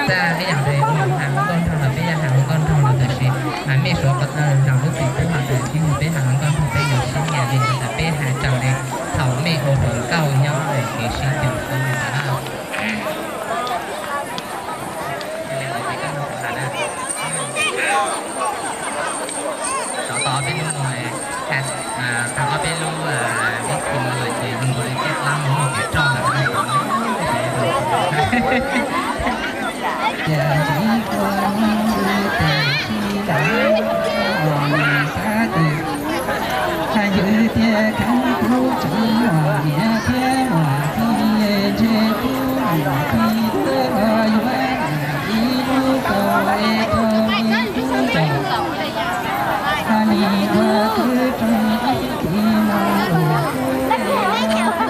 Txaj ib yam li ua has hluas nkauj nraug los peb yuav has hluas nkauj nraug los tam sim mas mej suav ko taw zam lub txim pub hom tawm tsis yog peb has hluas nkauj nraug peb yuav sib nyiam li ntawd tas peb has raws li thaum mej ua hluas nkauj nyob kev sib ncaim xwb li ntawd na. Rov tau ob peb lub no, tau ob peb lub vib thi no lawm ces zoo nkaus li tiaj dab no muaj kev roj lawm. Cas ntsis kua muag ntws tes tsis dav, os niam xav twg, hais yus tias kheev kuv tsis muaj niam thiab muaj txiv, ntshe kuv muaj txiv tuag los yuav nyiam ib lub kaus es rau me tub nrog. Hais li ua kwv tij ib txhis no, ua kwv tij no,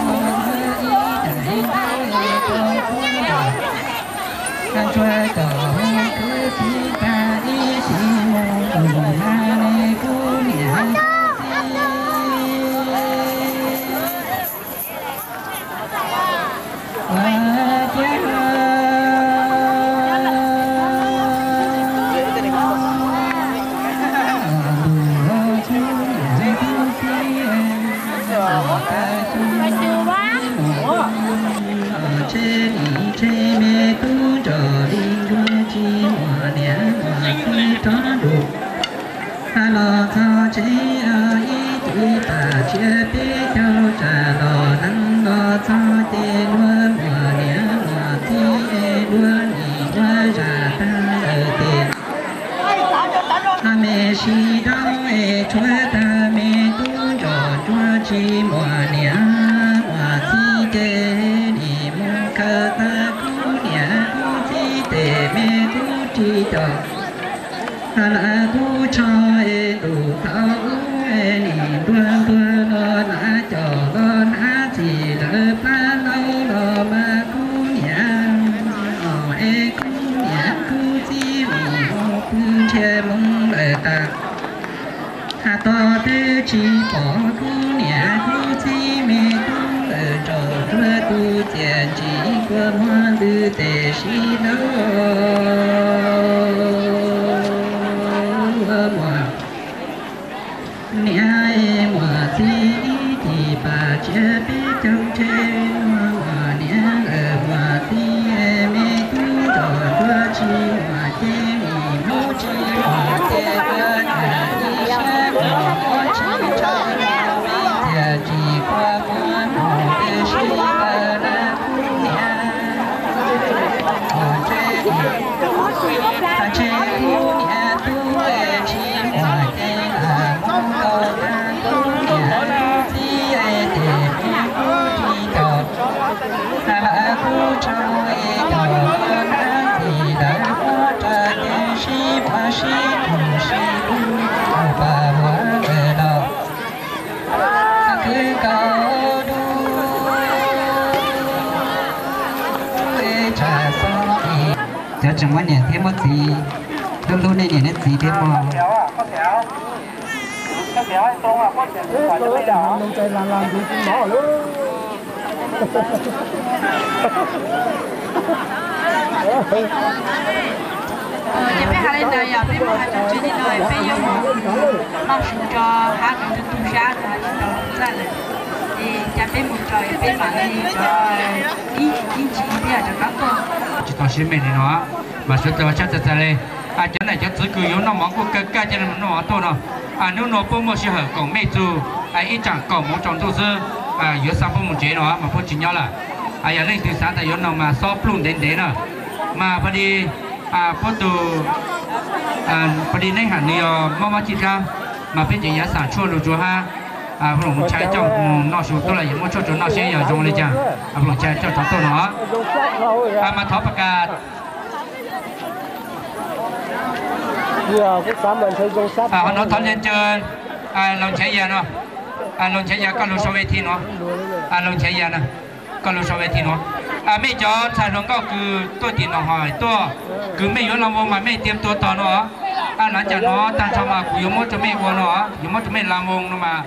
ua kwv tij no, ib daim ntawv rau kuv nrog. Hais tsuag kom mus kwv tij tag ib sim mus tus na ne kuv niam kuv txiv. Ua ciav ntuj los kuv niam kuv txiv, tag xyoo tshe nim tshe me tub nrog li nkuaj tsis muaj niam muaj txiv rov ntuj. Hais los txog tsev ib tug pam tsia peb caug tsam los neeb los txog ces luag muaj niam muaj txiv es luag nim ua zam tag lawm ces me sib dau es tshuav tag me tub nrog ntsuag tsis muaj niam muaj txiv ces nim mus khaws tag kuv niam kuv txiv tes me kuv ris cos. Lawv kuj tsho es ntuj thaum ub es nim ntuag ntuag los lawv cov los hnav txim lawv plab laub los mas kuv niam os es kuv niam kuv txiv nim mus pw nrhiav moo lawm tas. Has tos twb tsis pom kuv niam kuv txiv me tub lawm nraum nruab tus txiaj ntsim kua muag ntws tes sib laub. Muaj niam muaj txiv ib cim pam tsia peb caug ntshe muaj niam lawm muaj txiv me tub nrog nruab tsis muaj ces nim mus tsis muaj ces ua cas ib sab mus muab tsis tso los me txiaj ntsim kua muag mus tes sib laub na kuv niam. Ntshe kuv niam tub tsis muaj ces lam muab tau tag kuv niam kuv txiv ces me kuv ris cos. Lawv kuj tsho es cov los hnav txim lawv muab rau ces sib muab sib tus sib tus pam huav lawm los. Kwv kaus dub es tsam xov es cov tseem muaj niam thiab muaj txiv, hlub hlub nej niam nej txiv thiab mog. Ces peb hais li ntawd yog peb mus hais tso tseg li no peb yuav mus noj su tso hab rau tus tub sab rau hais tsis tau txaj lawm. Ces cas peb mus tso peb mam li cov ib ib ntsis thiaj rov qab tuaj. Tsis tau sib me li no mas sawv daws tshaj txais txais li. Cov nam cov txwv kws yuav noj mov kuj kawg kawg cia li noj mov tuaj no. Hnub no puab muaj sij hawm koom mej txug ib tsaam kaum moos tsaus ntuj xwb, yuav xa puab mus tsev no mas puab tsis nyob lawm. Yog leej twg xav tas yuav noog mas xob pluj ntev ntev na. Mas pab di puab tug, pab di neb ham nws yog mob mob cij dlaab, mas peb tseem yuav xam tshuaj lug rua hab, pab loom mus tshai coj mus noj su tuaj los yog muab tshuaj rua noj seb yog zoo li cas, pab loom tshai coj rov tuaj no. Mas thov pas kas, ho no thov leej twg, Loos Nchaiv Yas no, Loos Nchaiv Yas koj lug sau ve thi no, Loos Nchaiv Yas na, koj lug sau ve thi no. Mej cov ntxhais hluas nkauj kws tuaj tim no hos tuaj, kws mej yuav laa voos mas mej tiam tua tog no. Laav cas no tag nrho mas kuv yuav muab rua mej ua no, yuav muab rua mej laa voos no mas,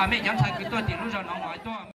mej cov ntxhais kws tuaj tim lub zog no hos tuaj.